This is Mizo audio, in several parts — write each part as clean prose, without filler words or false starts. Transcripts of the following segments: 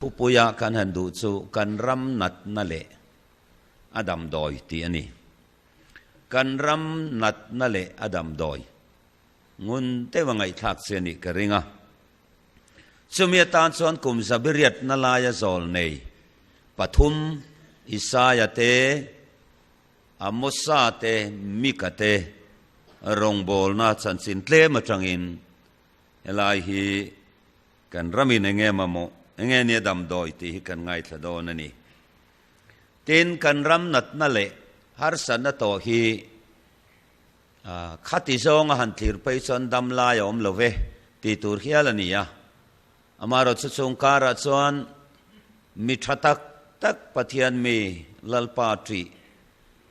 Thupuia kan han duh chu kan ram natna leh a damdawi tih a ni. Kan ram natna leh a damdawi ngun deuha ngaihthlak che a nih ka ring a. Chumi atan chuan kum zabiriatna laia zawl nei pathum Isaia te, Amosa te, Mika te rawngbawlna chanchin tlem atangin helai hi Kan ramin enge mamawh, enge nia damdawi tih hi kan ngaithla dawn a ni. Tin, kan ram natna leh harsatna tawh hi khati zawnga han thlir phei chuan dam lai a awm lo ve tih tur hial a ni a. Amaherawhchu chung karah chuan mi tha tak tak Pathian mi Lalpa ṭih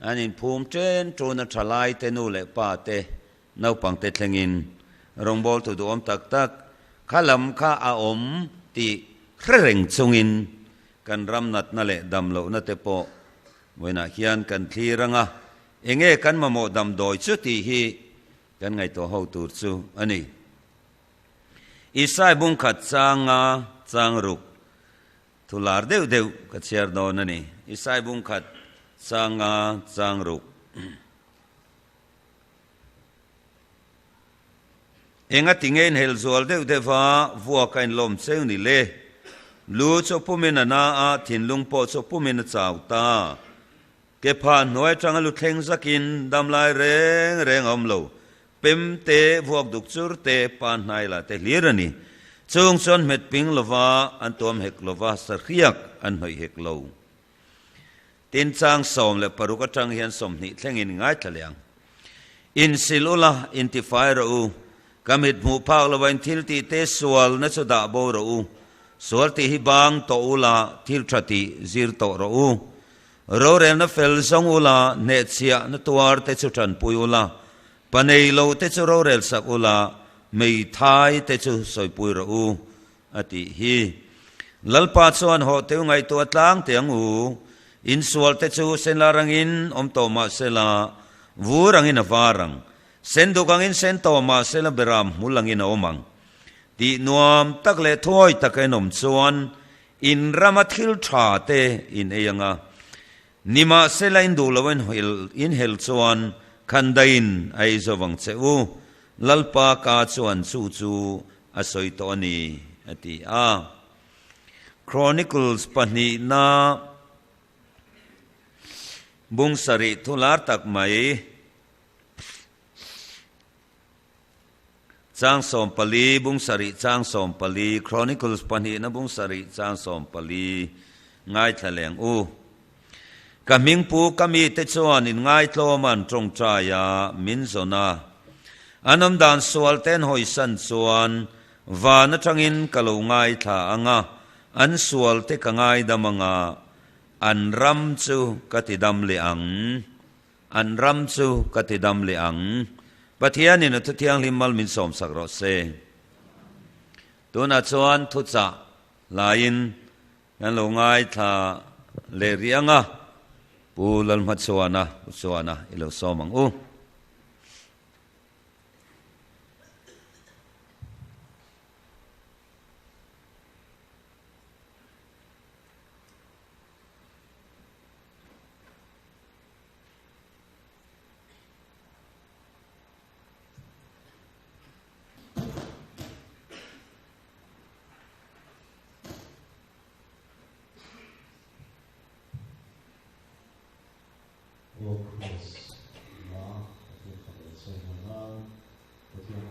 an inphum ṭen ṭun a ṭha lai te nu leh pa te Naupangte thlengin rawngbawltu duhawm tak tak kha lam kha a awm tih hre reng chungin kan ram natna leh dam lohna te pawh vawiinah hian kan thlir ang a, enge kan mamawh damdawi chu tih hi kan ngaihtuah ho tur chu a ni. Isai bungkhat changa chang ruk thu lar deuh deuh ka chhiar dawn a ni. Isai bungkhat changa chang ruk. Enga tinge inhel zual deuh deuh va, vuak a inlawm cheu ni le. Lu chu pumin a na a, thinlung pawh chu pumin a chau ta. Ke phah hnuai atanga lu thleng zakin damlai reng reng a awm lo. Pem te, vuak duk chur te, pa hnai lah te hlir a ni. Chung chuan hmet ping lova, an tuam hek lova, sahriak an hnawih hek lo. Tin chang 16 atang hian 20 thlengin ngaithla leh ang. Insil ula, intifai rawh u. Ka mit hmuh phak lova in thil tih te sual na chu dah bo rawh u. Sual tih hi bang tawh ula, thil tha tih zir tawh rawh u. Rorelna fel zawng ula, hnehchhiah na tuar te chu tanpui ula. Pa nei lo te chu rorel sak ula, meithai te chu sawipui rawh u. A tih hi. Lalpa chuan haw teu ngaihtuah tlang teh ang u, insual te chu senlar angin awm tawh mah sela, vur angin a var ang, sen duk angin sen tawh mah sela beram hmul angin a awm ang. Tih nuam tak leh thuawi taka in awm chuan in rama thil tha te in ei ang a, nimahsela in duh lo in hel chuan khandaiin a ei zo vang che u. Lalpa ka chuan chu chu a sawi tawh a ni, a ti a. Chronicles pahnihna bung sarih thu lar tak mai, chang 14, bung sarih chang 14, Chronicles pahnihna bung sarih chang 14, ngaithla leng u. Ka hmingpu ka mite chuan inngaihtlawm an tawngtai a, min zawn a. An awmdan sual ten hawisan chuan van atangin ka lo ngaithla ang a, an sual te ka ngaidam ang a, an ram chu ka tidam leh ang. An ram chu ka tidam leh ang. Pathianin a Thuthianghlim mal min sawmsak rawh se. Tunah chuan thuchah laiin Kan lo ngaithla leh rih ang a, Pu Lalhmachhuana, Pu Chuana i lo sawm ang u. Aw Kross na Pathian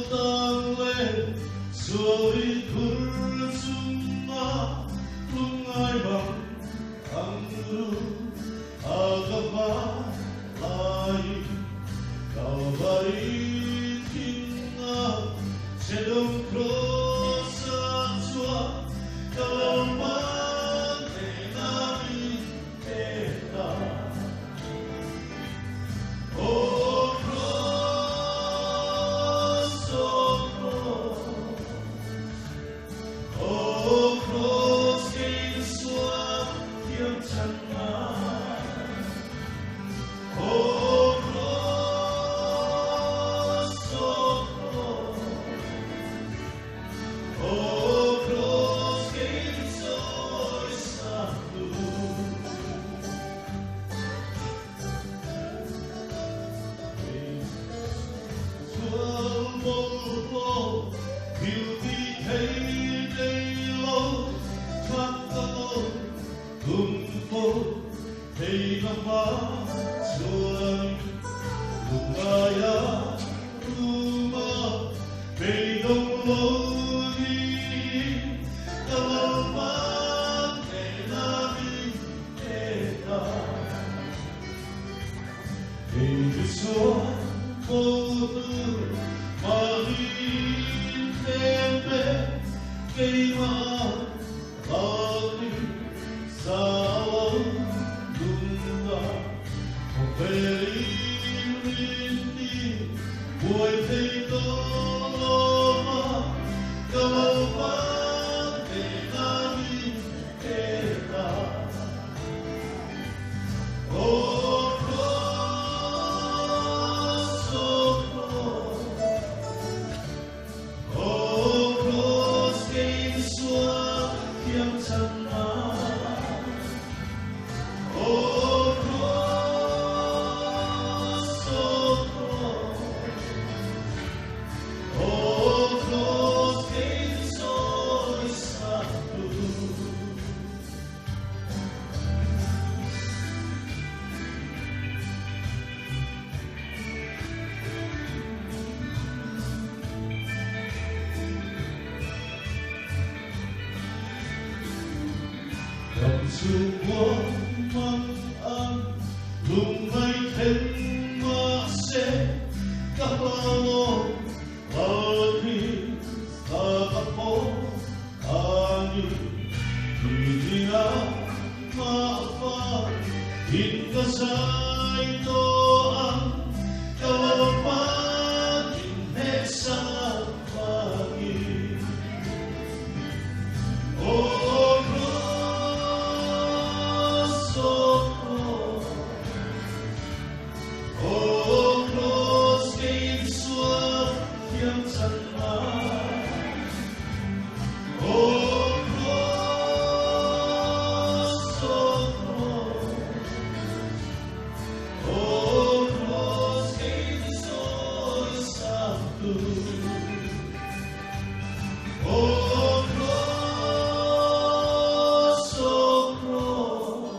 fak leh sawi nan Pathian ropui nan ka rawn sa e. Theihna hma chuan lungngaia ruma beidawng lo niin ka lalpan hnehna min pe ta. Kei chu chuan bo tur mahni tlemte keimah Aw Kraws kei sual thiam chhan a. Aw Kraws, aw Kraws, Aw Kraws kei sawi sak tu. Ram chhungkua man an lungngai then mahse ka hlau Lal Krista ka pawh a ni. Tuitinga mahfa in ka zai tawh ang, ka Lalpa min hnehsak vangin. Aw Kraws, aw Kraws, aw Kraws kei sual thiam chan nan. Aw Kraws, aw Kraws, aw Kraws kei chu sawi sak tu. Aw Kraws, aw Kraws,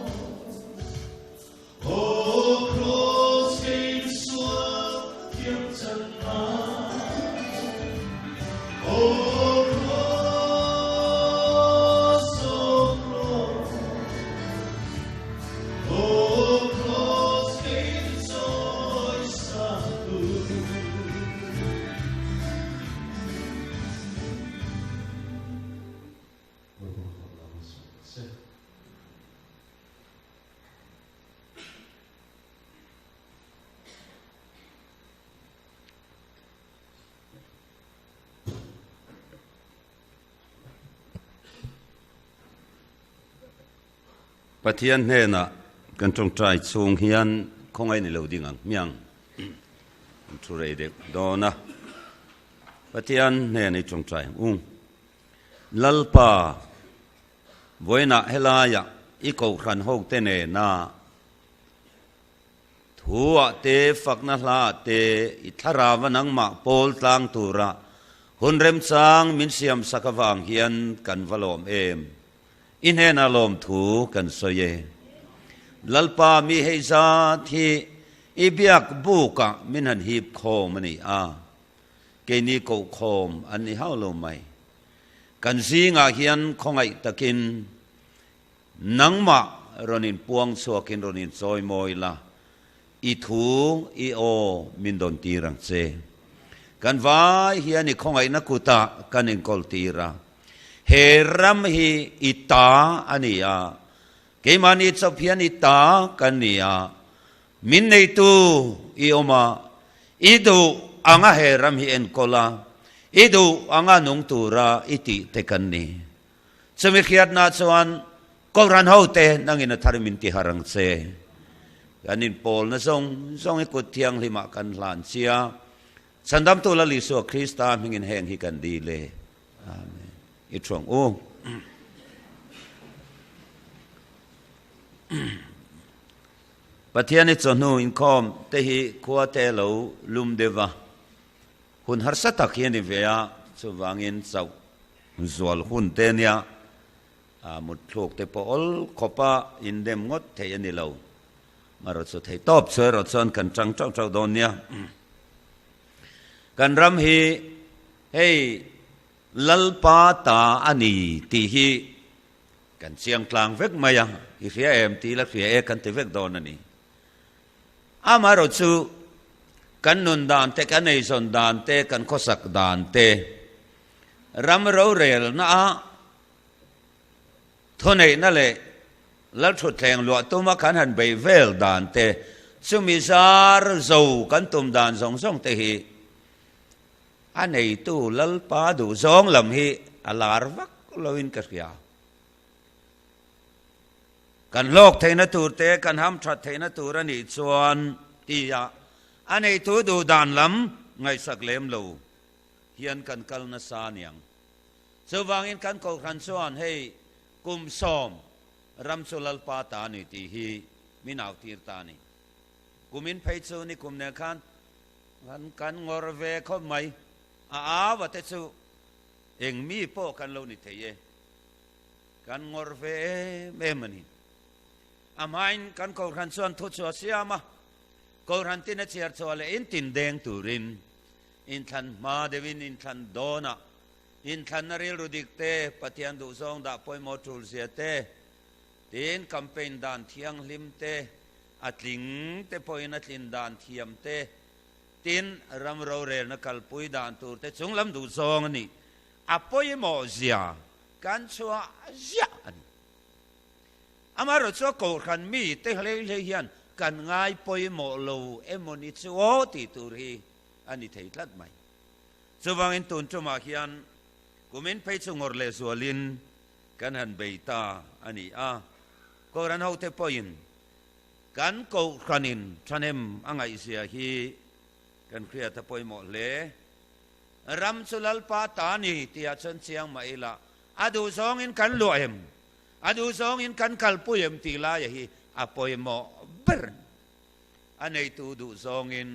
Aw Kraws kei mi sual thiam chan nan. Aw Kraws, aw Kraws, aw Kraws kei mi chawi sak tu. Lalpa fak la hmasa che. Pathian hnenah kan tawngtai chhung hian khawngaih ni lo ding ang hmiang an thu rei deuh dawn a. Pathian hnenah i tawngtai ang u. Lalpa Vawiinah helaiah i kohhran hote nena thuah te, fakna hlaah te i thlarava nangmah pawl tlang tura hun remchang min siamsak avang hian kan va lawm em? I hnena lawmthu kan sawi e. Lalpa mi hei zat hi i biak bukah min han hip khawm a ni a, keini kohkhawm an ni hauh lo mai. Kan zingah hian khawngaih takin nangmah rawn inpuang chhuakin rawn inchawi mawi la, i thu i aw min dawn tir ang che. Kan vai hian i khawngaihna kutah kan inkawl tir a, he ram hi i ta a ni a, keimahni chawp hian i ta kan ni a, min neitu i awm a, I duh anga he ram hi enkawl a, i duh anga nung tura i tih te kan ni. Chumi hriatna chuan Kohhran hote nangin a thar min ti har ang che. Kan inpawlna zawng zawng i kut thianghlimah kan hlan chia. Chhandamtu Lal Isua Krista hmingin heng hi kan dil e. Amen. I thuang u. Pathian i chawhnu inkhawm te hi khua te lo lum deuh va, hun harsa tak hi a ni ve a, chuvangin chauh zual hun te nia, mutthluk te pawh awl khawpa indem ngawt theih a ni lo. Marawh chu thei tawp chu erawh chuan kan tang tauh tauh dawn nia. Kan ram hi hei Lalpa ta a ni tih hi kan chiang tlang vek mai a, i hria em tih la hria e kan ti vek dawn a ni. Amaherawh chu kan nun dan te, kan eizawn dan te, kan khawsak dan te, ram rorelna a Thuneihna leh Lalthutthleng luah tuma kan han beih vel dan te, chumi zar zo kan tum dan zawng zawng te hi a neitu Lalpa duhzawng lam hi a lar vak loin ka hria. Kan hlawk theihna tur te, kan hamthat theihna tur a nih chuan tia a neitu duh dan lam ngaihsak lem lo hian kan kal nasa aniang. Chuvangin kan Kohhran chuan hei kum sawm ram chu Lalpa ta a ni tih hi min autir ta a ni. Kumin phei chu ni kum nen khan kan kan ngawr ve khawp mai. A au a te chu eng mi pawh kan lo ni thei e. Kan ngawr ve em em a ni. A hmain kan Kohhran chuan thu chu a siam a, Kohhran tin a chhiar chhuah leh in tin deng turin inthlan hma deuhin inthlan dawnah Inthlanna rilru dik te, Pathian duhzawng dah pawimawh tul zia te, tin campaign dan thianghlim te, a tling te pawhin a tlin dan thiam te, tin ram rorelna kalpui dan tur te chunglam duhzawng a nih a pawimawh zia kan chhuah ziah a ni. Amaherawhchu a kohhran mi te hlei hlei hian kan ngai pawimawh lo emaw ni chu aw tih tur hi a ni thei tlat mai. Chuvangin tun tumah hian kumin phei chu ngawrh leh zualin kan han bei ta a ni a, Kohhran hote pawhin kan Kohhranin thahnem a ngaihzia hi kan hriat a pawimawh hle. Ram chu Lalpa ta ni tihah chuan chiang mah ila, a duhzawngin kan luah em, a duhzawngin kan kalpui em tih laia hi a pawimawh ber a neitu duhzawngin.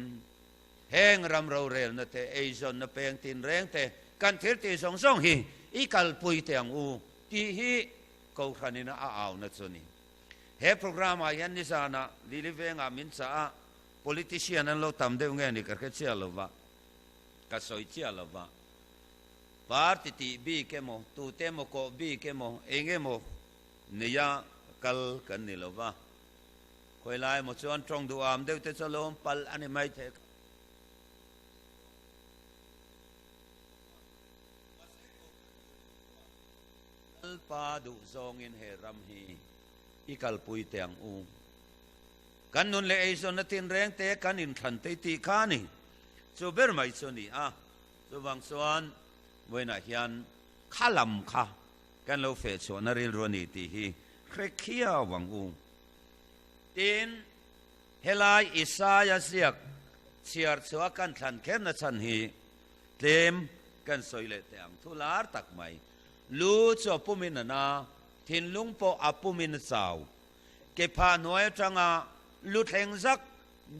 Heng ram rorelna te, eizawnna peng tinreng te, kan thil tih zawng zawng hi i kalpui teh ang u tih hi Kohhranin a auna chu a ni. He programme ah hian nizanah Lili Vengah min chah a, politician an lo tam deuh nge ni ka hre chiah lo va, ka sawi chiah lo va. Party tih bik emaw, tute emaw kawh bik emaw, eng emaw neia kal kan ni lo va. Khawi lai emaw chuan tawng duham deuh te chu a lo awm palh a ni mai thei. Lalpa duh zawngin he ram hi i kalpui teh ang u. Kan nun leh eizawnna tinreng te kan inthlan tei tih kha a ni. Chu ber mai chu a ni a. Chuvang chuan vawiinah hian kha lam kha kan lo feh chhuahna rilru a ni tih hi hre khiau ang u. Tin, helai Isaia ziak chhiar chhuah kan thlan kherna chhan hi tlem kan sawi leh teh ang. Thu lar tak mai, lu chu a pumin a na, thinlung pawh a pumin a chau. Ke phah hnuai atanga lu thleng zak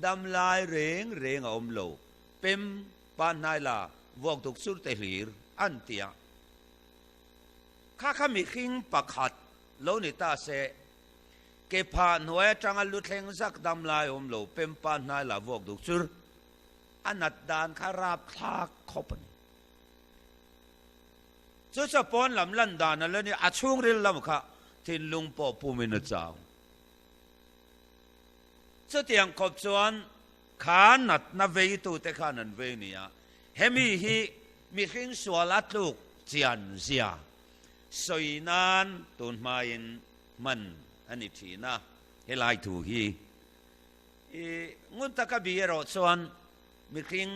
dam lai reng reng a awm lo, pem pa hnai la vuak duk sur te hlir an ti a. Kha kha mihring pakhat lo ni ta se, Ke phah hnuai atanga lu thleng zak dam lai awm lo, pempa hnai la vuak duk chur. A nat dan kha rapthlak khawp a ni. Chu chu pawn lam lan dan a la ni, a chhungril lam kha thinlung pawh pumin a chau. Chutiang khawp chuan kha natna veitute khan an vei nia. Hemi hi mihring sual a tluk chian zia sawi nan tun hmain hman a ni thin a, helai thu hi i ngun taka bi erawh chuan mihring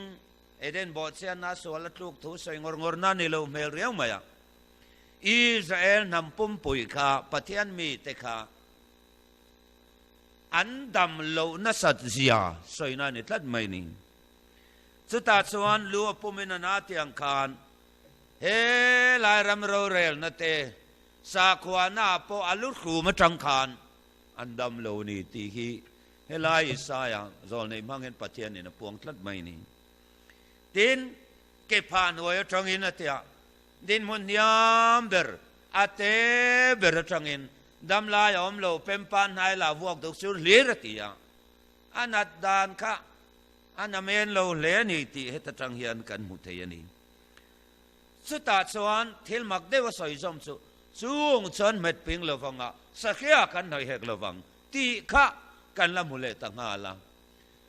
Eden bawhchianna sual a tluk thu sawi ngawr ngawr na ni lo hmel riau mai a. Israel hnam pumpui kha Pathian mite kha an dam loh nasat zia sawina a ni tlat mai ni. Chutah chuan lu a pumin a na tiang khan helai ram rorelna te Sakhuana pawh a lu hrum atang khan an dam lo ni tih hi helai Isaia zawlneih hmang hian Pathianin a puang tlat mai ni. Tin, ke phah hnuai atangin a tia dinhmun hniam ber, a te ber atangin damlai a awm lo, pempa hnai la vuak duk sur hlir a ti a. A nat dan kha a namen lo hle a ni tih heta tang hian kan hmu thei a ni. Chutah chuan thil mak deuh a sawi zawm chu, Chung chuan hmet ping lovang a, sahria kan hnawih hek lovang tih kha kan la hmu leh ta nghal a.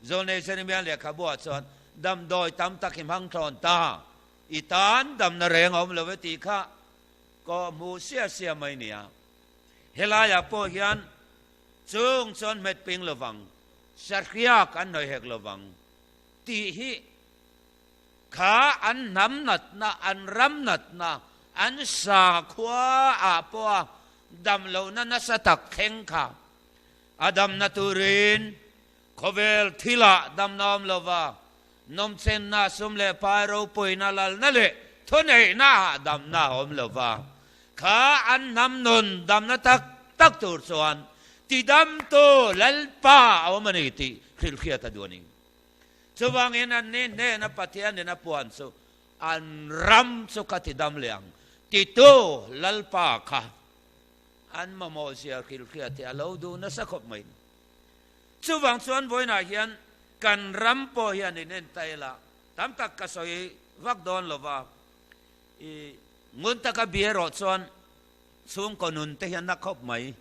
Zawlnei Jeremia lehkhabuah chuan damdawi tam tak i hmang thlawn ta, i tan damna reng a awm lo e tih kha kawh hmuh sia sia mai nia. Helaiah pawh hian chung chuan hmet ping lovang, sahria kan hnawih hek lovang tih hi kha an hnam natna, an ram natna, an sakhua ah pawha damlohna nasa tak thleng kha a damna turin khawvel thilah damna awm lova, nawmchenna, sum leh pai ropuina lalna leh thuneihna ah damna a awm lova, kha an hnam nun damna tak tak tur chuan tidamtu Lalpa a awm a ni tih hrilhhriat a duh a ni. Chuvangin anni hnena Pathianin a puan chu an ram chu ka ti dam leh ang titu Lalpa kha an mamawh zia hrilhhriat hi a lo duh nasa khawp mai. Chuvang chuan vawiinah hian kan ram pawh hian in en ta ila tam tak ka sawi vak dawn lo va, i ngun taka bi erawh chuan chhungkaw nun te hian na khawp mai.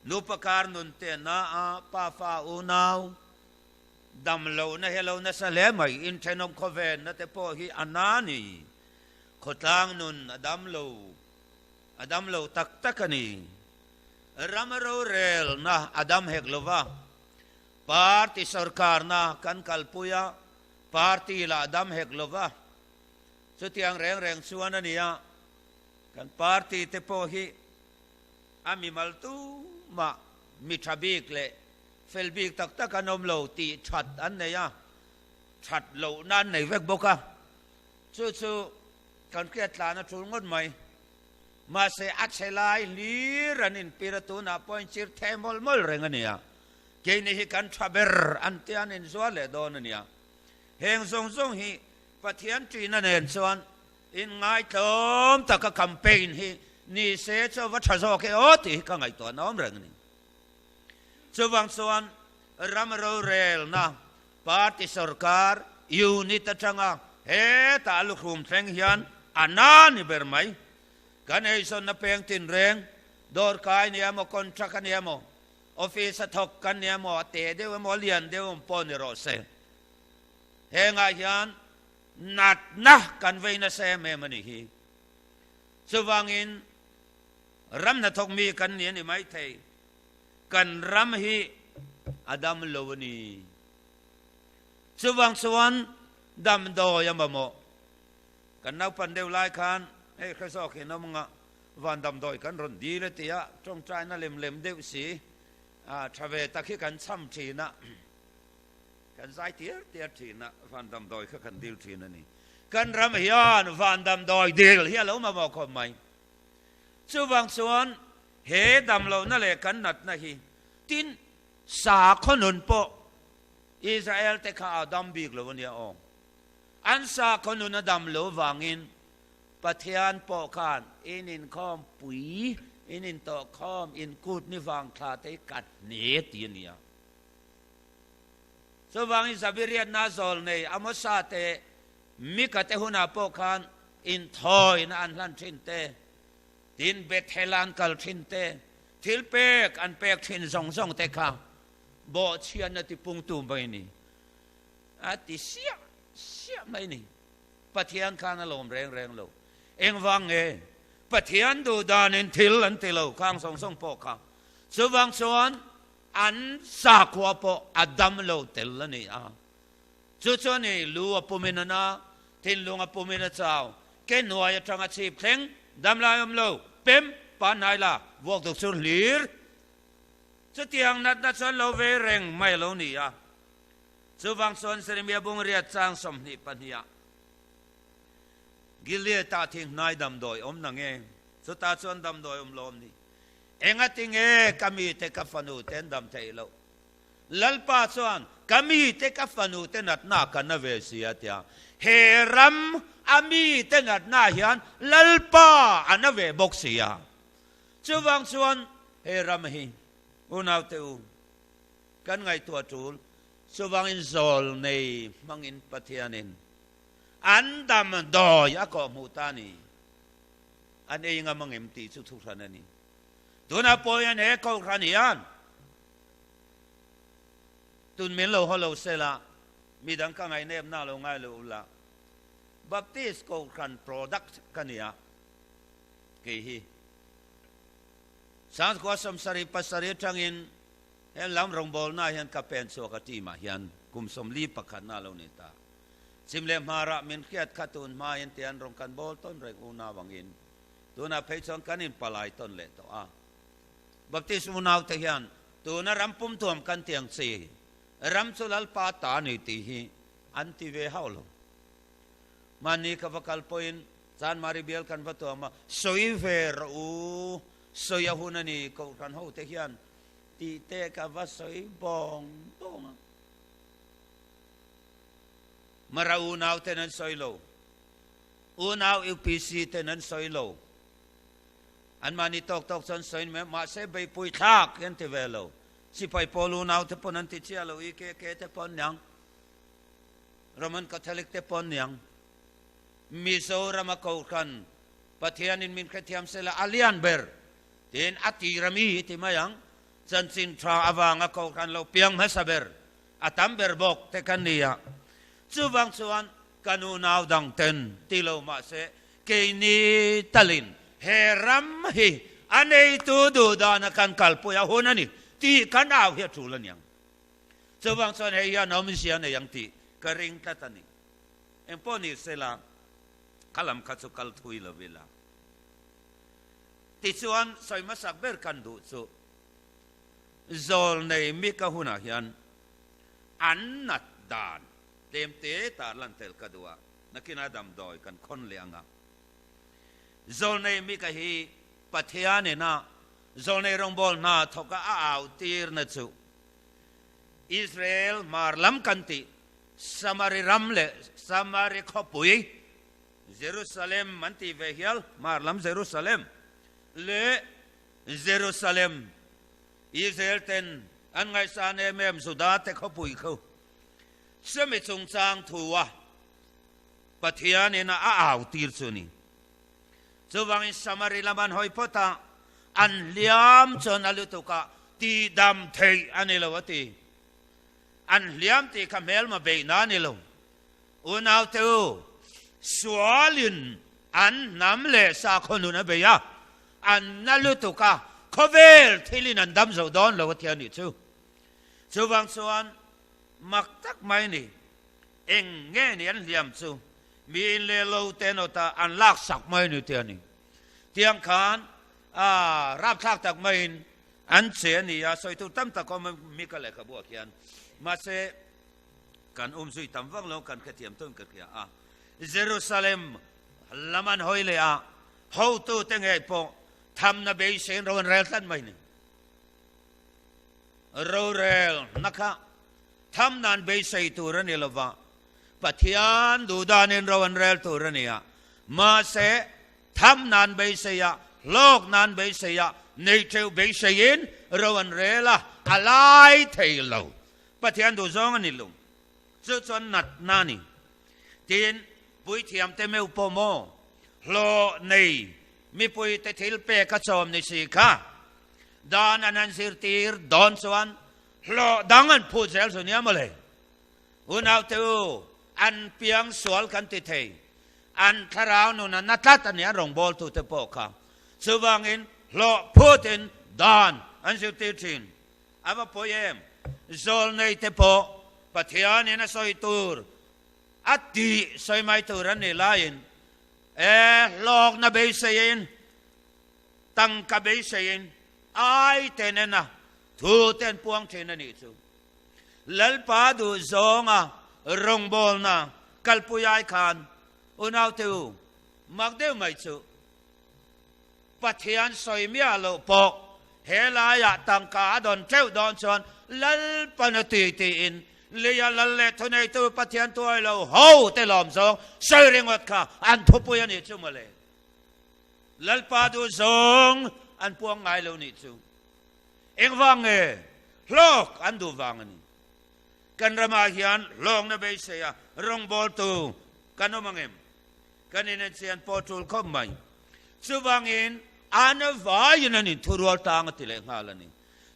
Nupa kar nun te na a, pa fa unau, Dam lohna hi a lo nasa hle mai, inthenawm khawvenna te pawh hi a na ni. Khawtlang nun a dam lo, a dam lo tak tak a ni. Ram rorelna a dam hek lo va, party sorkarna kan kalpui a, party lah a dam hek lo va. Chutiang reng reng chuan a nia, kan party te pawh hi a mimal tumah mi tha bik leh Fel bik tak tak an awm lo tih that an nei a, that lohna an nei vek bawk a. Chu chu kan hriat tlan a tul ngawt mai. Mahse a chhe lai hlir an inpir a, tunah pawh inchir theh mawlh mawlh reng a nia. Keini hi kan tha ber an tia an inzual leh dawn a nia. Heng zawng zawng hi Pathian ṭihna nen chuan inngaithlawm taka campaign hi ni se chu a va tha zawk e aw tih hi ka ngaihtuah na awm reng a ni. Chuvang chuan ram rorelna party sorkar unit atanga hetah a lukhum thleng hian a na ni ber mai. Kan eizawnna peng tinreng, dawr kai nia maw, contract a nia maw, office a thawk kan nia maw, a te deuh emaw, a lian deuh emaw pawh ni rawh se. Hengah hian natna kan vei nasa em em a nih hi. Chuvangin Ram hnathawk mi kan ni a ni maithei. Kan ram hi a dam lo a ni. Chuvang chuan damdawi a mamawh. Kan naupan deuh lai khan hei hre zawk in awm anga van damdawi kan rawn dil a ti a, tawngtaina lem lem deuh si a tha ve tak hi kan cham thin a, kan zai tiar tiar thin a, van damdawi kha kan dil thin a ni. Kan ram hian van damdawi dil hi a lo mamawh khawp mai. Chuvang chuan he damlohna leh kan natna hi tin sakhaw nun pawh Israel te kha a dam bik lo a nia aw. An sakhaw nun a dam lo vangin Pathian pawh khan in inkhawm pui, in intawhkhawm, in kut ni vang thla te hi ka hne ti a nia. Chuvangin Zabiriatna zawl nei Amosa te Mika te hunah pawh khan inthawina an hlan thin te, tin Bethel an kal thin te, thil pek an pek thin zawng zawng te kha bawhchhiatna tipungtu mai a ni. A ti siah siah mai a ni. Pathian khan a lawm reng reng lo. Engvang nge? Pathian duh danin thil an ti lo khang zawng zawng pawh kha. Chuvang chuan an sakhua pawh a dam lo tel a ni a. Chu chuan i lu a pumin a na, thinlung a pumin a chau, ke hnuai atanga chhip thleng, damlai awm lo, pem, panhnai la, vuak duk chu hlir. Chutiang natna chuan lo ve reng mai a lo ni a. Chuvang chuan Jeremia bung riat chang 22 ah, Gilead-ah thinghnai damdawi awm na nge? Chutah chuan damdawi awm lo awm ni. Engati nge ka mite ka fanu te an dam theih loh? Lalpa chuan, Ka mite ka fanute natna ka na ve si a tia. He ram a mite natna hian Lalpa a na ve bawk si a. Chuvang chuan he ram hi unaute u kan ngaihtuah tul. Chuvangin zawlnei hmangin Pathianin an damdawi a kawhhmuh ta a ni. An ei ngam angem tih chu thuhran a ni. Tunah pawh hian he kohhran hian tun min lo haw lo sela, midang ka ngaihnepna lo ngai lo ula, Baptist kohhran product ka ni a, kei hi Sangkhua 77 atangin he lam rawngbawlna hian ka pen chhuak a team ah hian kum 41 na lo ni ta. Chim leh hmarah min hriat kha tun hmain tian rawn kan bawl tawn reng unau angin tunah phei chuan kan inpalai tawn leh tawh a. Baptist unaute hian tuna ram pumthuam kan tiang chi ram chu Lalpa ta ni tih hi an ti ve hauh lo. Mahni ka va kal pawhin Chanmari bial kan va tuam a, sawi ve rawh u, sawi a hun a ni, Kohhran hote hian tih te ka va sawi bawng bawng a. Mara unau ten an sawi lo, unau UPC ten an sawi lo, anmahni tawk tawk chuan sawi ni mai, mahse beipui thlak an ti ve lo, sipai pawl unau te pawn an ti chiah lo, EKK te pawn niang, Roman Catholic te pawn niang, Mizorama Kohhran Pathianin min hrethiam sela a lian ber tiin a tir a mi ti mai ang, chanchin tha avanga Kohhran lo piang hmasa ber a tam ber bawk te kan ni a. Chuvang chuan kan unau dang ten ti lo mahse keini talin he ram hi a neitu duh dana kan kalpui a hun a ni tih kan au hi a tul a niang. Chuvang chuan hei hian awmzia nei ang tih ka ring tlat a ni. Engpawh ni sela ka lam kha chu kal thui lo ila. Tichuan sawi hmasak ber kan duh chu Zawlnei Mika hunah hian an nat dan tlem te tar lan tel ka duh a, nakinah damdawi kan khawn leh ang a. Zawlnei Mika hi Pathianin a zawlnei rawngbâwl hna thawka a au tirna chu Israel hmar lam kan tih Samari ram leh Samari khawpui Jerusalem an tih ve hial, hmar lam Jerusalem leh Jerusalem, Israel ten an ngaihsan em em Juda te khawpui khu chumi chungchang thu a Pathianin a au tir chu ni. Chuvangin Samari lam an hawi phawt a, an hliam chuan a lutuk a tihdam theih a ni lo a ti. An hliam tih kha hmelma beihna a ni lo. Unaute u, sualin an hnam leh sakhaw nun a bei a, an na lutuk a, khawvel thilin an dam zo dawn lo a ti a nih chu. Chuvang chuan mak tak mai ni, eng nge ni an hliam chu mi in leh lo te nawta an lak sak mai ni ti a ni. Tiang khan a rapthlak tak maiin an che a ni a, sawi tur tam tak awm a mi ka lehkhabu ah khian. Mahse, Kan um zui tam vak lo, kan hrethiam tawn ka hria a. Jerusalem lam an hawi leh a, hotute ngei pawh thamna beiseiin ro an rel tlat mai ni. Rorel na kha thamna an beisei tur a ni lo va, Pathian duhdanin ro an rel tur a ni a. Mahse, thamna an beisei a, hlawkna an beisei a, nei theuh beiseiin ro an rel a, a lai thei lo. Pathian duh zawng a ni lo. Chu chuan natna a ni. Tin, puithiamte meuh pawh maw hlawh nei mipuite thil pek a chawm ni si kha dan an han zirtir dawn chuan hlawh dang an phut zel chu nia mawle. Unaute u, an piang sual kan ti thei. An thlarau nun a na tlat a ni an rawngbawltute pawh kha. Chuvangin hlawh phutin dan an zirtir thin. A va pawi em? Zawlnei te pawh Pathianin a sawi tur a tih sawi mai tur an nih laiin e hlawkna beiseiin, tangka beiseiin ai te nena thu te an puang thin a nih chu. Lalpa duh zawnga rawngbawlna kalpui ai khan unaute u mak deuh mai chu Pathian sawi miah loh pawh he laiah tangka a dawn teuh dawn chuan Lalpan a ti tiin leia lal leh thuneitu Pathian tuai lo ho te lawm zawng sawi ringawt kha an thupui a nih chu mawle. Lalpa duh zawng an puang ngai lo nih chu. Engvang nge? Hlawk an duh vang a ni. Kan ramah hian hlawkna beisei a rawngbawltu kan awm ang em? Kan inenchian pawh tul khawp mai. Chuvangin an vaiin an inthurual tang a ti leh nghal a ni.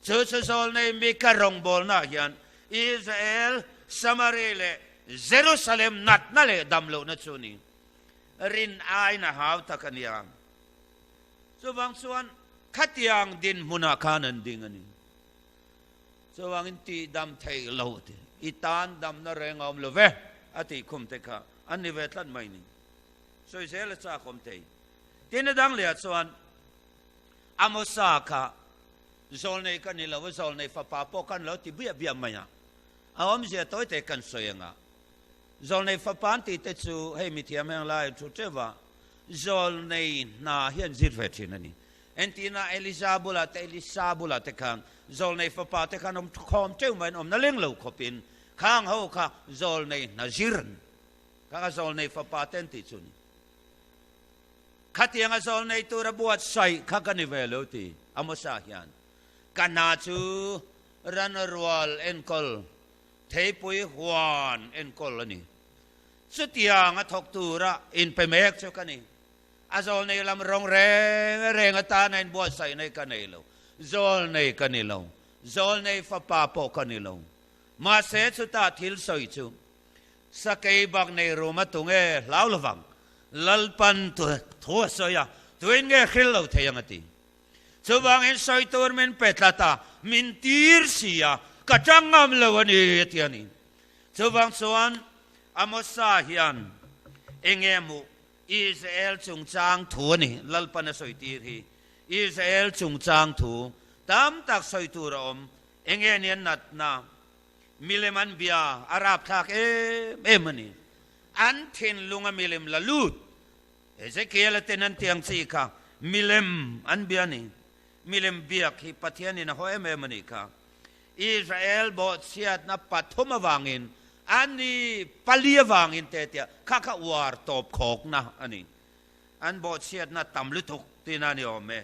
Chu chu zawlnei Mika rawngbawlnaah hian Israel, Samari leh Jerusalem natna leh damlohna chu ni rin aiin a hau tak a nia. Chuvang chuan khatiang dinhmunah khan an ding a ni. Chuvangin tihdam theih lo ti, i tan damna reng a awm lo ve a tih khum te kha an ni ve tlat mai ni. Sawi zel a chak awm thei. Tin a dang lehah chuan Amosa kha zawlnei ka ni lo a, zawlnei fapa pawh kan lo ti biah biah mai a, a awmzia tawi te kan sawi ang a. Zawlnei fapa an tih te chu hei mithiam heng lai thu teuh a, zawlnei hna hi an zir ve thin a ni. Entina Elija bulah te Elisa bulah te khan zawlnei fapa te khan awm khawm teuh mai an awm na leng lo khawpin khang ho kha zawlnei hna zir an kha kha zawlnei fapa te an tih chu ni. Khatianga zawlnei tura buatsaih kha ka ni ve lo ti Amosa hian ka hna chu ran rual enkawl theipui huan enkawl a ni. Chutianga thawk tura inpe mek chu ka ni. A zawlnei lam rawng reng reng atana inbuatsaih nei ka nei lo. Zawlnei ka ni lo. Zawlnei fapa pawh ka ni lo. Mahse chutah thil sawi chu sakei bak nei rum a tu nge hlau lovang. Lalpan thu a sawi a, tuin nge hril lo thei ang a ti. Chuvangin sawi tur min pe tlat a, min tir si a, ka tang ngam lo a ni a ti a ni. Chuvang chuan Amosa hian enge hmuh Israel chungchang thu a ni, Lalpan a sawi tir hi. Israel chungchang thu tam tak sawi tur a awm. Enge ni an natna? Milem an bia a rapthlak em em a ni. An thinlunga milem la lut. Ezekiel-a ten an tiang chi kha milem an bia a ni. Milem biak hi Pathianin a haw em em a nih kha. Israel bawhchhiatna pathum avangin A ni pali avangin te tia kha kha uar tawp khawkna a ni. An bawhchhiatna tam lutuk tina a ni awm e.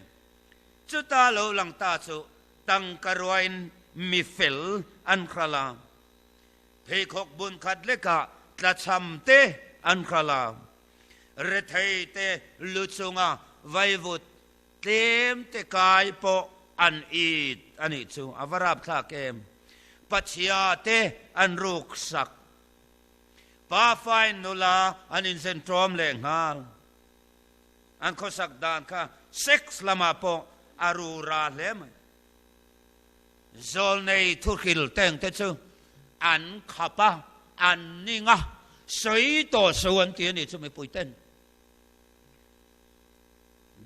Chuta lo lang ta chu tangka ruain mi fel an hral a, pheikhawk bun khat lekah tlachham te an hral a, rethei te lu chunga vaivut Tlem te kai pawh an it a nih chu a va rapthlak em. Pachhia te an ruk sak. Pa fain nula an inzen ṭawm leh nghal. An khawsak dan kha sex lamah pawh a ru ra hle mai. Zawlnei thuhril teng te chu an khap a, an ning a, sawi tawh so an ti a nih chu mipui ten.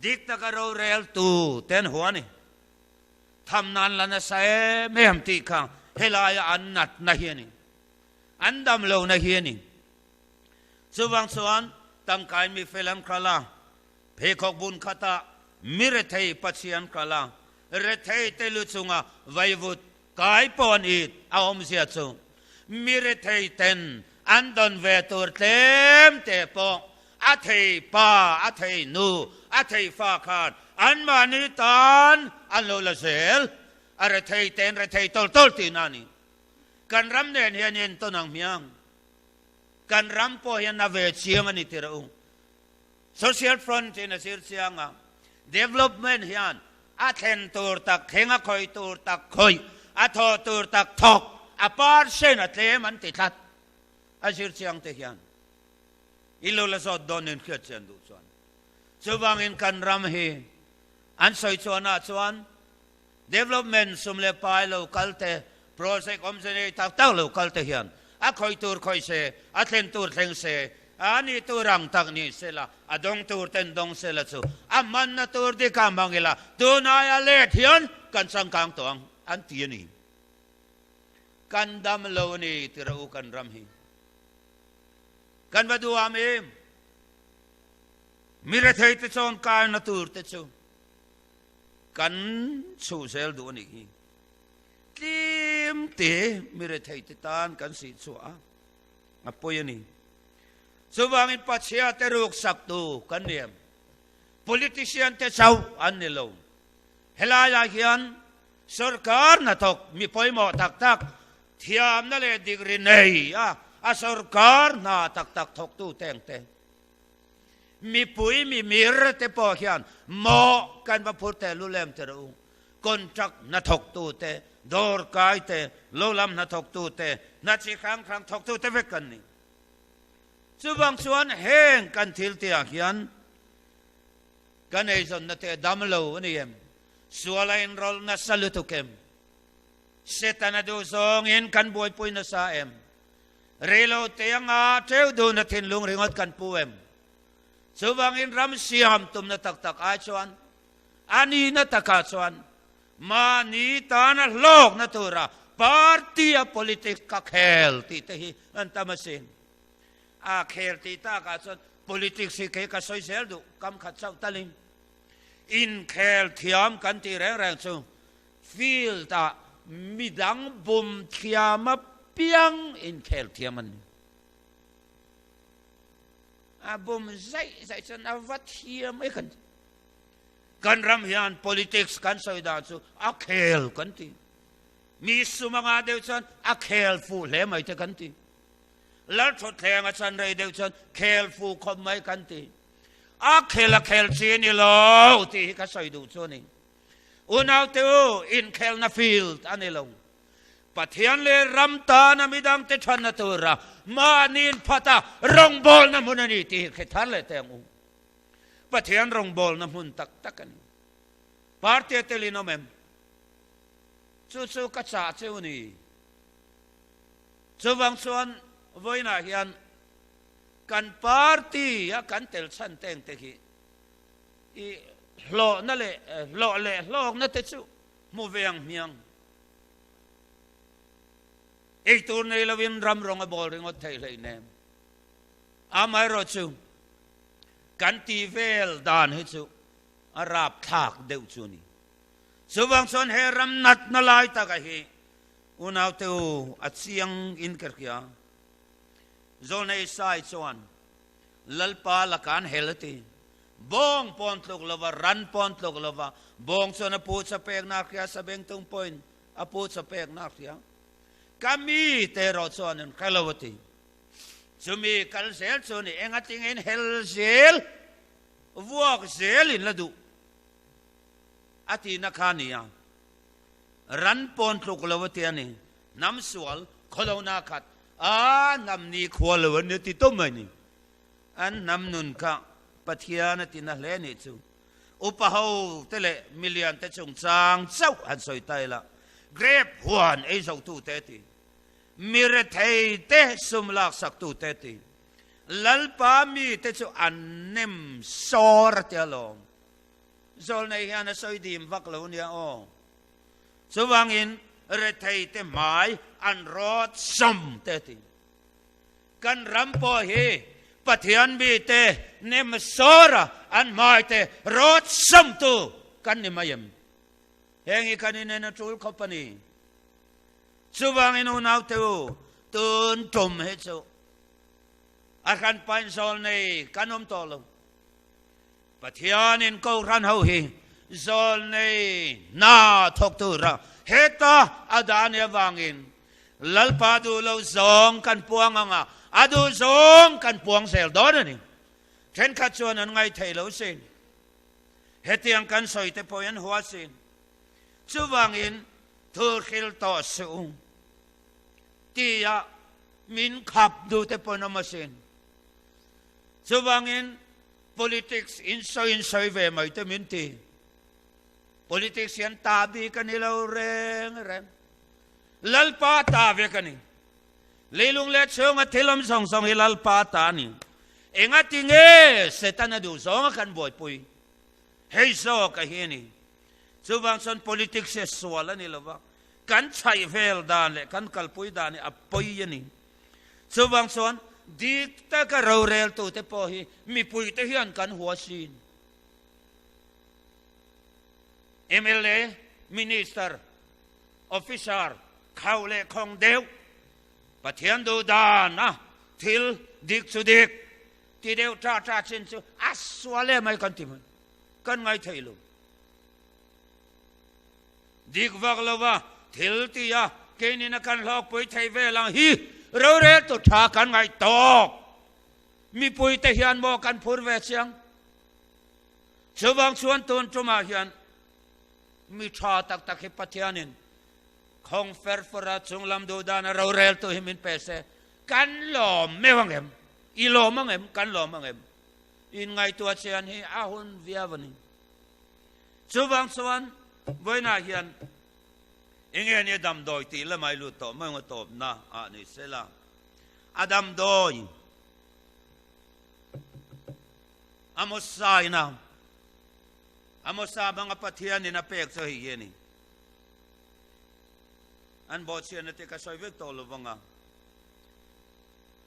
Dik taka roreltu te an hua a ni. Tham nan la nasa em em tih kha helaia an natna hi a ni. An dam lohna hi a ni. Chuvang chuan tangkai mi fel an kal a, pheikhawk bun khatah mi rethei Pathian kal a, rethei te lu chunga vaivut kai pawh an it a awmzia chu mi rethei ten an dawn ve tur tlem te pawh a thei pa, a thei nu, a thei fa khan anmahni tan an lo la zel a rethei ten rethei tawl tawl tihna a ni. Kan ram nen hian i entawn ang hmiang. Kan ram pawh hian a ve chiang a ni tirh u. Social Front in a zir chiang a, development hian a thlen tur tak thleng, a khawih tur tak khawih, a thawh tur tak thawk, a percent a tlem an ti tlat. A zir chiang te hian i lo la zawt dawn nen hriat chian duh chuan. Chuvangin kan ram hi an sawi chuanah chuan development sum leh pai lo kal te, project awmze nei tak tak lo kal te hian a khawih tur khawih se, a thlen tur thleng se, a nih tur ang tak ni se la, a dawng tur ten dawng se la chu a hmanna tur dik a hmang ila tunai a let hian kan changkang tawh ang an ti a ni. Kan dam lo a ni ti rawh u kan ram hi. Kan va duham em? Mi rethei te chawn kaina tur te chu kan chhuh zel duh a nih hi. Tlim te mi rethei te tan kan sih chhuah a, a pawi a ni. Chuvangin Pachhia te ruk sak tu kan ni em? Politician te chauh an ni lo. Helaiah hian sorkar hnathawk mi pawimawh tak tak. Thiamna leh degree nei a, a sorkar hna tak tak thawktu te ang te. Mipui mimir te pawh hian mawh kan va phur teh lul em ti rawh u. Contract hnathawktu te, dawrkai te, lo lam hnathawktu te, hna chi hrang hrang thawktu te vek kan ni. Chuvang chuan heng kan thil tihah hian kan eizawnna te dam lo a ni em? Sual a inrawlh nasa lutuk em? Setana duh zawngin kan buaipui nasa em? Reilo te anga teu duhna thinlung ringawt kan pu em? Chuvangin ram siam tumna tak tak ai chuan a nihna takah chuan mahni tana hlawkna tura party a politics ka khel tih te hi an tam asin. A khel tih takah chuan politics hi kei ka sawi zel duh kam khat chauh talin inkhel thiam kan tih reng reng chu Field ah midang bum thiam apiang inkhel thiam an ni. A bum zaih zaih chuan a va thiam mai kan ti. Kan ram hian politics kan sawi dan chu a khel kan ti. Mi sum anga deuh chuan a khel fuh hle mai te kan ti. Lalthawthleng a chan rei deuh chuan khel fuh khawp mai kan ti. A khel a khel chi a ni lo tih hi ka sawi duh chu a ni. Unaute u, inkhelna field a ni lo. Pathian leh ram tana midangte thanna tura mahni inphata rawngbawlna hmun a ni tih hi hre thar leh teh ang u. Pathian rawngbawlna hmun tak tak a ni. Party a telin awm em? Chu chu ka chah cheu ni. Chuvang chuan vawiinah hian kan party a kan tel chhan teng te hi I hlawhna leh hlawh leh hlawkna te chu hmu ve ang hmiang. Eitur nei lovin ram rawng a bawl ringawt theih hleinem. Amaherawh chu kan tih vel dan hi chu a rapthlak deuh chu a ni. Chuvang chuan he ram natna lai taka hi unaute u a chiang in ka hria. Zawlnei Sai chuan Lalpa laka an hel a ti. Bawng pawn tluk lova, ran pawn tluk lova, bawng chuan a pu cha pekna a hria, sabengtung pawhin a pu cha pekna a hria. Ka mi te erawh chuan an hre lo a ti. Chumi kal zel chu ni enga tingin hel zel, vuak zel in la duh a tihna kha a ni a. Ran pawn tluk lo a ti a ni. Hnam sual khawlohna khat a hnam ni khua lo an ni ti tawp mai ni. An hnam nun kha Pathian a tina hle nih chu. Upa ho te leh milian te chungchang chauh han sawi ta ila, grep huan ei zo tu te ti, mi rethei te sum laksak tu te ti, Lalpa mi te chu an nem sawr a tia lawm. Zawlnei hian a sawi dim vak lo nia aw. Chuvangin rethei te hmai an rawt sawm te ti. Kan ram pawh hi Pathian mite nem sawra an hmai te rawt sawmtu kan ni mai em? Heng hi kan inen a tul khawp a ni. Chuvangin unaute u, tun tum hi chu a hranpain zawl nei kan awm tawh lo. Pathianin Kohhran ho hi zawlnei hna thawk tura heta a dah nih avangin Lalpa duh lo zawng kan puang ang a, a duh zawng kan puang zel dawn a ni. Thenkhat chuan an ngaithei lo sin. Hetiang kan sawi te pawhin an hua sin. Chuvangin thu hril tawh suh u tia min khap duh te pawhin awm asin. Chuvangin Politics in sawi in sawi ve mai te min ti. Politics hian ta bik a ni lo reng reng. Lalpa ta vek a ni. Leilung leh chhunga thil awm zawng zawng hi Lalpa ta a ni. Enga ti nge Setana duh zawnga kan buaipui? Hei zawk a hi a ni. Chuvang chuan politics hi sual a ni lova, kan chhaih vel dan leh kan kalpui dan hi a pawi a ni. Chuvang chuan dik taka roreltute pawh hi mipuite hian kan hua sin. Mla, Minister, Officer khauh leh khawng deuh, Pathian duh dan a thil dik chu dik ti deuh ṭah ṭah chin chu a sual em mai kan ti mai. Kan ngaithei lo. Dik vak lova thil ti a. Keinin a kan hlawkpui thei vel ang hi roreltu tha kan ngaih tawk. Mipuite hian maw kan phur ve chiang? Chuvang chuan tun tumah hian mi tha tak tak hi Pathianin khawng fer fur a chunglam duh dana roreltu hi min pe se, kan lawm meuh ang em? I lawm ang em? Kan lawm ang em? Inngaihtuah chian hi a hun viau a ni. Chuvang chuan vawiinah hian enge nia damdawi tih lamah i lut tawh mai ang a tawpna ah ni sela a damdawi Amosa ina Amosa hmanga Pathianin a pek chu hei hi a ni. An bawhchhiatna te ka sawi vek tawh lo vang a,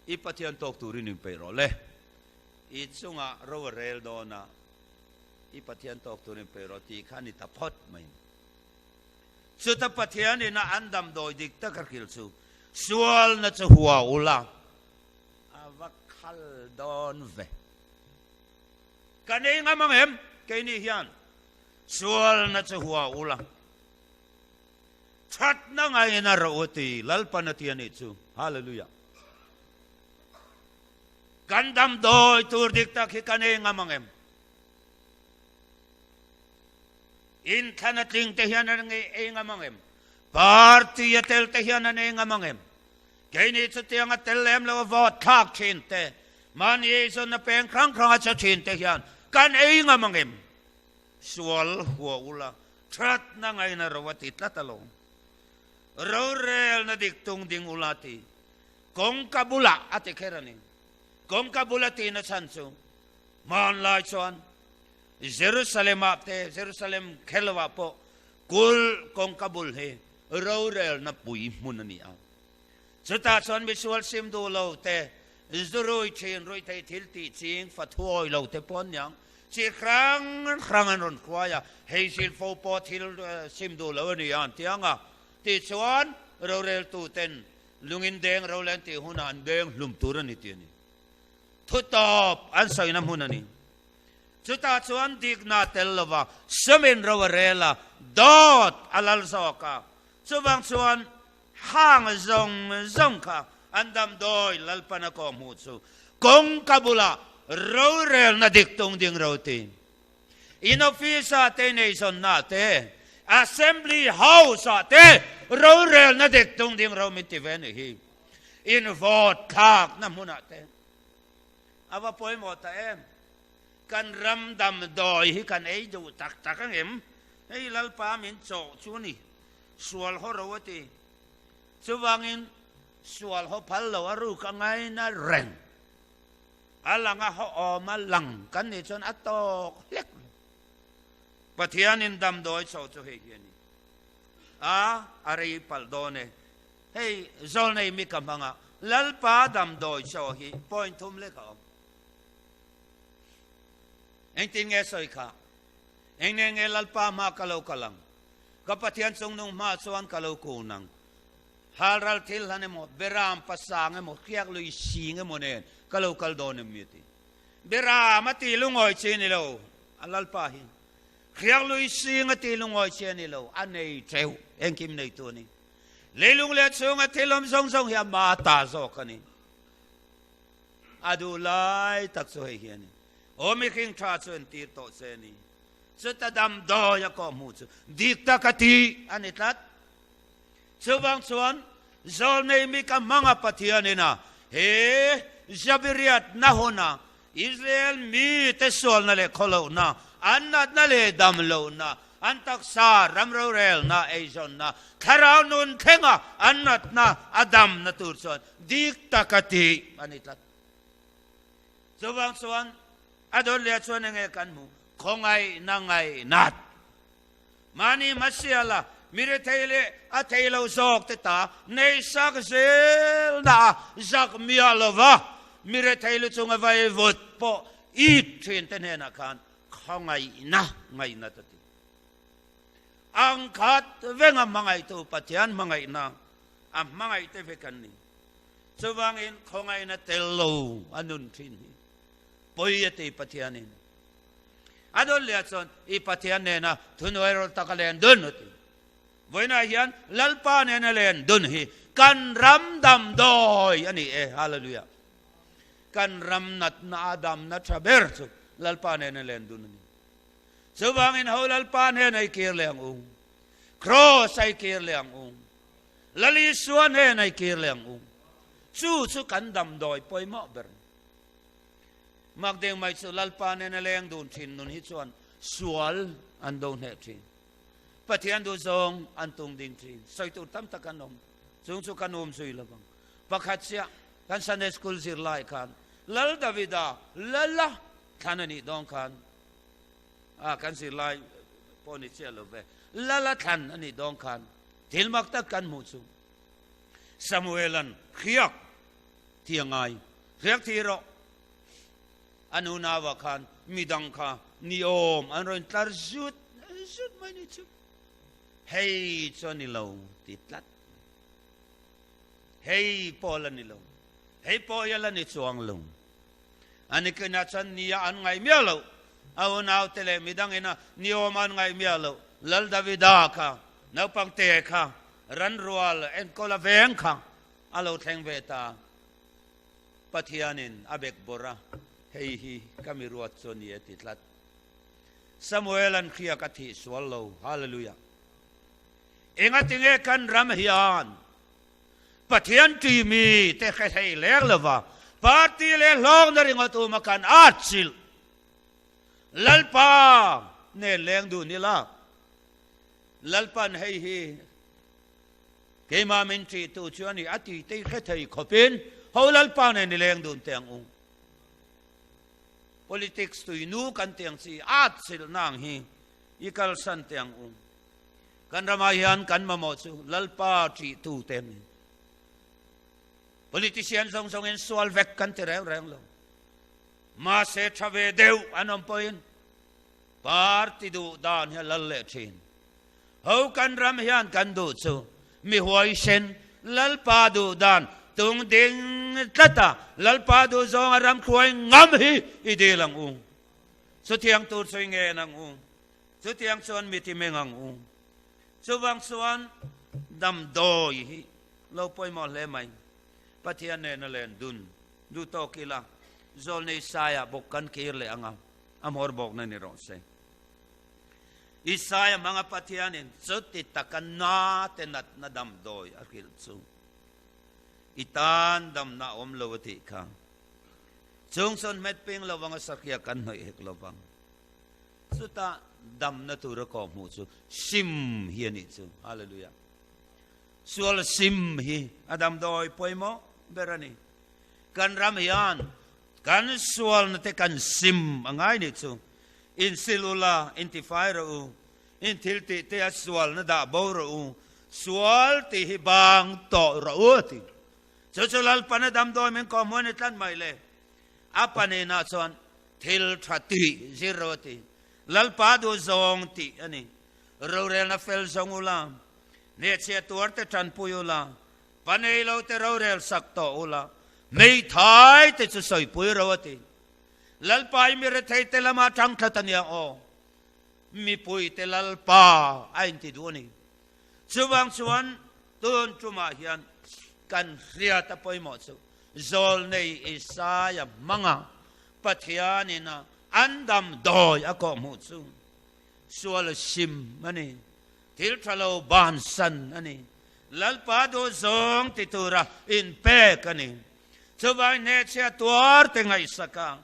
i Pathian tawk turin inpeih rawh le. I chungah ro a rel dawn a, i Pathian tawk turin inpeih rawh tih kha a ni ta phawt mai. Chuta Pathianin a an damdawi dik taka hrilh chu sualna chu hua ula a va khal dawn ve. Ka nei ngam ang em? Keini hian sualna chu hua ula thatna ngaiin a ro a ti Lalpan a ti a nih chu. Hallelujah. Kan damdawi tur dik tak hi ka nei ngam ang em? Inthlan a tling te hian an ngei ei ngam ang em? Party a tel te hian an ei ngam ang em? Keini chutiang a tel lem lo a vote thlak thin te, mahni eizawnna peng hrang hrang a che thin te hian kan ei ngam ang em? Sual hua ula thatna ngaina ro a ti tlat alawm. Rorelna dik tung ding ula ti kawngka bulah a ti kher a ni. Kawngka bula tihna chhan chu hmanlai chuan Jerusalem-ah te, Jerusalem khelawah pawh kulh kawngka bul hi rorelna pui hmun a ni a. Chutah chuan misual sim duh lo te, zurui thin, ruihtheih thil tih ching, fa thuawi lo te pawh an niang. Chi hrang hrang an rawn hruai a, hei zilfo pawh thil sim duh lo a ni a an ti ang a. Tichuan, roreltu ten lungin deng role an tih hunah an deng hlum tur a ni tih a ni. Thutawp an sawina hmun a ni. Chutah chuan dikna tel lova sumin ro a rel a, dawt a lal zawk a. Chuvang chuan hang zawng zawng kha an damdawi Lalpan a kawh hmuh chu kawngka bulah rorelna dik tung ding ro ti. In office ah te ineizawnna te, Assembly House ah te rorelna dik tung ding ro min ti ve a nih hi. In vote thlakna hmunah te. A va pawimawh ta em? Kan ram damdawi hi kan ei duh tak tak ang em? Hei Lalpa min chawh chu a ni, sual haw ro a ti. Chuvangin sual haw phal lo a ruk a ngaina reng. A lang a haw awm a lang kan nih chuan a tawk hlek lo. Pathianin damdawi chawh chu hei hi a ni. A, a rei palh dawn e. Hei zawlnei mi ka hmang a, Lalpa damdawi chaw hi point thum lek a awm. Engtin nge sawi kha? Eng nge nge Lalpa hma ka lo kal ang? Ka Pathian chungnung hma chuan ka lo kun ang. Halral thil hlan emaw, beram pasang emaw, hriak lui sing emaw nen ka lo kal dawn em mi a ti. Beram a ti lungawi chi ni lo, a Lalpa hi. Hriak lui sing a ti lungawi chi a ni lo, a nei teuh, engkim neitu a ni. Leilung leh chhunga thil awm zawng zawng hi ama ta zawk a ni. A duh lai tak chu hei hi a ni. Aw mihring tha chu entir tawh che a ni. Chuta damdawi a kawh hmuh chu dik tak a ti a ni tlat. Chuvang chuan zawlnei mi ka hmanga Pathianin a he Jabiriatna huna Israel mite sualna leh khawlohna, an natna leh damlohna, an taksa ram rorelna eizawnna, thlarau nun thlenga an natna a damna tur chuan dik taka tih a ni tlat. Chuvang chuan a dawn leh chuan enge kan hmuh? Khawngaihna ngaihnat. Mahni hmasiala mi rethei leh a thei lo zawk te ta neisak zelna a zak miah lova mi rethei lu chunga vaivut pawh it thin te hnenah khan khawngaihna ngaihnat a ti. Ang khat venga hmangaihtu Pathian hmangaihna a hmangaih te vek an ni. Chuvangin khawngaihna tel lo a nun thin hi pawi a ti Pathianin. A dawn leh chuan i Pathian nena thunuai rawlh taka len dun a ti. Vawiinah hian Lalpa nena len dun hi kan ram damdawi a ni e. Hallelujah. Kan ram natna a damna tha ber chu Lalpa nena len dun a ni. Chuvangin ho Lalpa hnena i kir leh ang u. Kraws a i kir leh ang u. Lal Isua hnena i kir leh ang u. Chu chu kan damdawi pawimawh ber. Mak deng mai chu Lalpa nena leng dun thin nun hi chuan sual an do hneh thin. Pathian duh zawng an tung ding thin. Sawi tur tam tak an awm. Chung chu kan um zui lovang. Pakhat chiah kan Sunday School zirlai khan Lal Davida Lala thlan a nih dawn khan a kan zirlai pawh ni chiah lo ve. Lala thlan a nih dawn khan thil mak tak kan hmuh chu Samuelan hriak thi a ngai. Hriak thi rawh. A nunau ah khan midang kha niawm an rawn tlar zut zut mai ni chu. Hei chu a ni lo ti tlat mai. Hei pawh la ni lo. Hei pawh hi a la ni chuang lo. A ni kinah chuan nia an ngaih miah loh. A unaute leh midang ina niawm an ngaih miah loh. Lal Davida kha, naupang te kha, ranrual enkawl a veng kha a lo thleng ve ta. Pathianin a bek bawrh a, Hei hi ka mi ruat chu a ni e ti tlat. Samuel-a'n hriak a thih sual lo. Hallelujah! Engatinge kan ram hian Pathian ṭi mi te hre thei leng lova party leh hlawkna ringawt uma kan atchilh? Lalpa nen leng dun ila, Lalpa'n hei hi Keimah min ṭihtu chu a ni, a ti tei hre thei khawpin ho Lalpa nen i leng dun teh ang u. Politics tuinu kan tih ang chi at silhna ang hi i kalsan teh ang u. Kan ramah hian kan mamawh chu Lalpa ṭihtu te an ni. Politician zawng zawngin sual vek kan ti reng reng lo. Mahse ṭha ve deuh an awm pawhin party duh dan hi a lal leh ṭhin. Ho kan ram hian kan duh chu mi huaisen Lalpa duh dan tung ding tlat a, Lalpa duh zawnga ram hruai ngam hi i dil ang u. Chutiang tur chu i ngen ang u. Chutiang chuan mi ti meng ang u. Chuvang chuan damdawi hi lo pawimawh hle mai. Pathian nena len dun duh tawk ila Zawlnei Saia bawk kan kir leh ang a, a hmawr bawkna ni rawh se. Isaia hmanga Pathianin chuti taka na te natna damdawi a hrilh chu i tan damna a awm lo a tih kha. Chung chuan hmet ping lovang a sahriak kan hnawih hek lovang. Chutah damna tura kawh hmuh chu sim hi a nih chu. Hallelujah. Sual sim hi a damdawi pawimawh ber a ni. Kan ram hian kan sualna te kan sim a ngai nih chu. Insil ula, intifai rawh u. In thil tih te a sualna dah bo rawh u. Sual tih hi bang tawh rawh u a ti. Chu chu Lalpana damdawi min kawhhmuh a ni tlat mai le. A pahnihna chuan thil tha tih zir rawh a ti. Lalpa duh zawng tih a ni. Rorelna fel zawng ula, hnehchhiah tuar te tanpui ula, pa nei lo te rorel sak tawh ula, hmeithai te chu sawipui rawh a ti. Lalpa i mi rethei te lama tang tlat a nia aw. Mipui te Lalpa a inti duh a ni. Chuvang chuan tun tumah hian kan hriat a pawimawh chu Zawlnei Isaia hmanga Pathianin a an damdawi a kawhhmuh chu sual sim a ni, thil tha lo bansan a ni, Lalpa duh zawng ti tura inpek a ni. Chuvai hnehchhia tuar te ngaihsak a,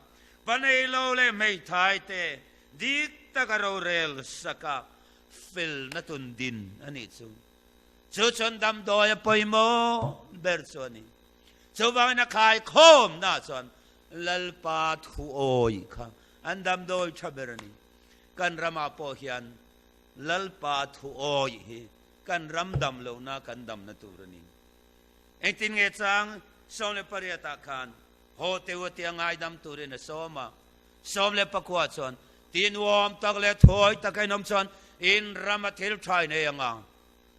pa nei lo leh hmeithai te dik taka rorel sak a, felna tun din a nih chu. Chu chuan damdawi a pawimawh ber chu a ni. Chuvangin a khaikhawmna chuan Lalpa thu awi kha an damdawi tha ber a ni. Kan ramah pawh hian Lalpa thu awi hi kan ram dam lohna kan damna tur a ni. Engtin nge chang 18 ah khan haw teu a tia ngaidam turin a sawm a, 14 chuan tinuam tak leh thuawi taka inawm chuan in rama thil tha in ei anga,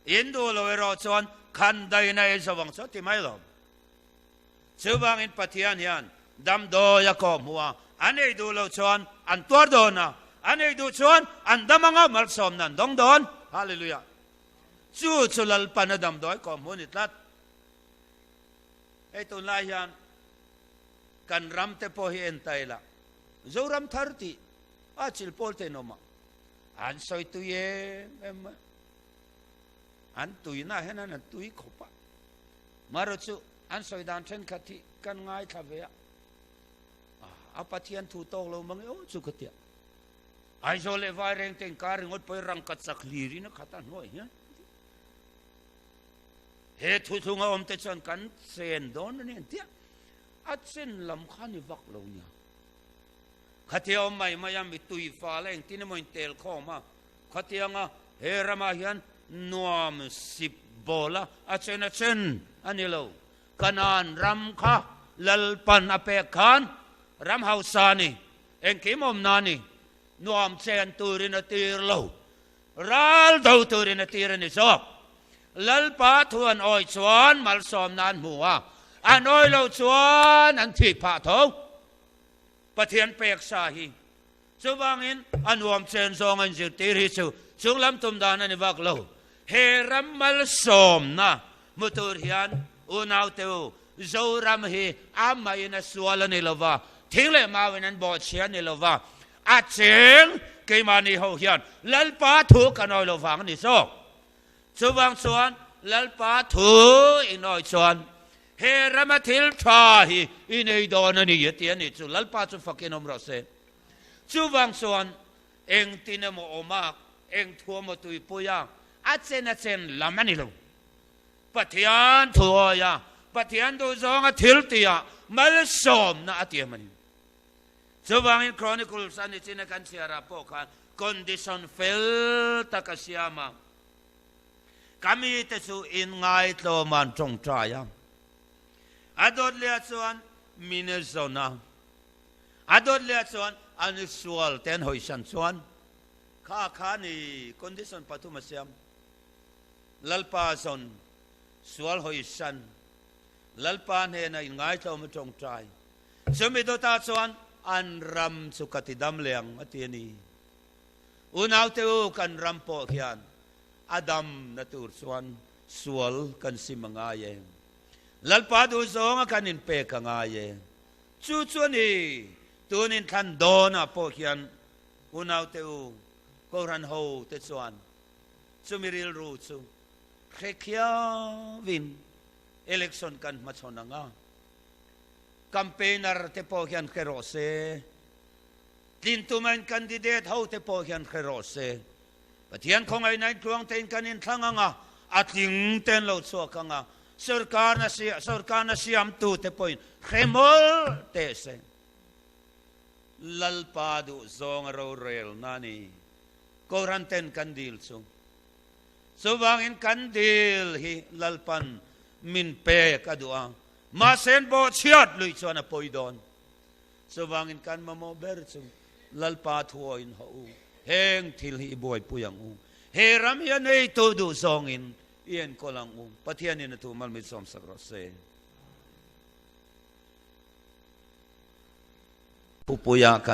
in duh lo erawh chuan khan dain a ei zo ang chu a ti mai lo. Chuvangin Pathian hian damdawi a kawh hmuh a, an ei duh loh chuan an tuar dawn a, an ei duh chuan an dam anga malsawmna an dawng dawn. Hallelujah! Chu chu Lalpan a damdawi kawh hmu a ni tlat. Hei tunlai hian kan ram te pawh hi en ta ila, Zoram thar tih a chil pawl te in awm a, an sawi tui em em mai. An tuina hian an tui khawp a. Marawh chu an sawi dan thenkhat hi kan ngaithla ve a, a Pathian thu tawk lo mang e aw chu ka tia. Aizawl leh Vaireng te inkar ringawt pawh hi rangka chak hlirin a khat a hnuai hian. He thuthlung a awm te chuan kan chen dawn a ni an tia. A chen lam kha ni vak lo nia. Khatia awm mai mai a mitui fal a engtin emaw intel khawm a. Khatianga he ramah hian nuam sip bawl a a chen a chen a ni lo. Kanaan ram kha Lalpan a pek khan ram hausa ni, engkim awmna ni, nuam chen turin a tir lo. Ral do turin a tir a ni zawk. Lalpa thu an awi chuan malsawmna an hmu a, an awi lo chuan an thih phah tho. Pathian pek sa hi. Chuvangin a nuam chen zawng a inzirtir hi chu chung lam tum dan a ni vak lo. He ram malsawmna hmu tur hian unaute u, Zoram hi amahin a sual a ni lo va, thing leh mauin an bawhchhia a ni lo va, a cheng keimahni ho hian Lalpa thu kan awi lo vang a ni zawk. Chuvang chuan Lalpa thu in awi chuan he rama thil tha hi i nei dawn a ni a ti a ni chu Lalpa chu fakin awm rawh se. Chuvang chuan engtin emaw awm a, eng thu emaw tuipui a, a chen a chen lam a ni lo. Pathian thu awi a, Pathian duh zawnga thil tih ah malsawmna a tiam a ni. Chuvangin Chronicles a ni chin a kan chhiarah pawh khan condition fel tak a siam a. Ka mite chu inngaihtlawm an tawngtai a. A dawt leh chuan min zawn a. A dawt leh chuan an sual te an hawisan chuan kha kha ni condition pathum a siam. Lalpa zawn, sual hawisan, Lalpa hnena inngaihtlawm a tawngtai. Chumi dawtah chuan an ram chu ka ti dam leh ang a ti a ni. Unaute u, kan ram pawh hian a dam na tur chuan sual kan sim a ngai e. Lalpa duh zawnga kan inpek a ngai e. Chu chu a ni, tun inthlan dawnah pawh hian unaute u, Kohhran ho te chuan chumi rilru chu hre khiauin election kan hmachhawn ang a. Campaigner te pawh hian hre rawh se, tlin tumain candidate ho te pawh hian hre rawh se. Pathian khawngaihna in tluang tein kan inthlang ang a, a tling ten lo chhuak ang a, sorkarna sorkarna siamtu te pawhin hre mawlh teh se. Lalpa duh zawng a rorelna a ni. Kohhran ten kan dil chu. Chuvangin kan dil hi Lalpan min pek a duh a, mahse an bawhchhiat lui chuan a pawi dawn. Chuvangin kan mamawh ber chu Lalpa thuawiin haw u, heng thil hi i buaipui ang u, he ram hi a neitu duh zawngin i enkawl ang u, Pathianin a thu malmit sawmsak rawh se. Pupuia kan.